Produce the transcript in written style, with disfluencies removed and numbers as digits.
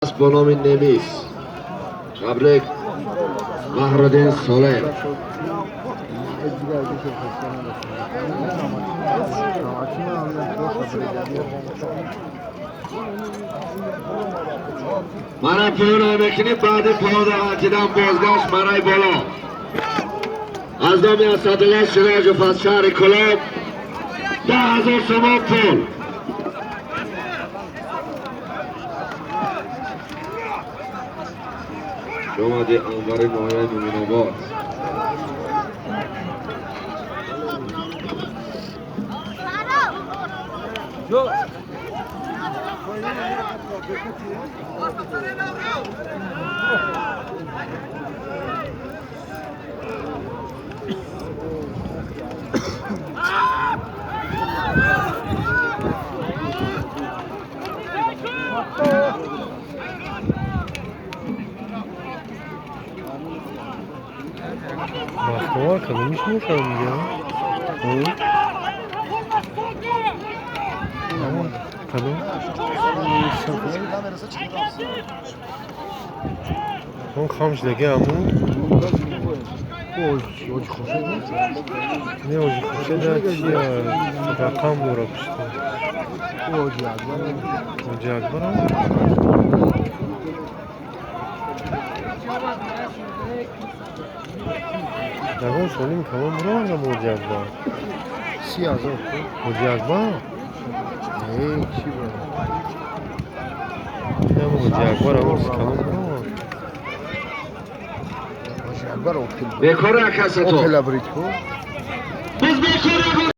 Бо номи Немис, табрик, Баҳриддин Солеҳ. Мана поён мекунем, баъди поёна ғалтидан бозгашт мараи боло. Аз номи Асадулло Сироҷов аз шаҳри Кӯлоб 10 000 сомон пул. Омади, Анвари, ноҳияи Муминобод. Бахтовар кадомиш мешавад дига? Кадом? Он хамшдаги ҳамун? Не, Оҷи Хуршеда чи рақам дора пушта. Оҷи Акбарам? Ягон солим калон буровардам Оҷи Акбар. 30 000. Оҷи Акбар? Не, чӣ ба? Ям Оҷи Акбар ягон калон буровард. Оҷи Акбар Опел. Бекор акасато. Опел Абрит ку. Биз бекор.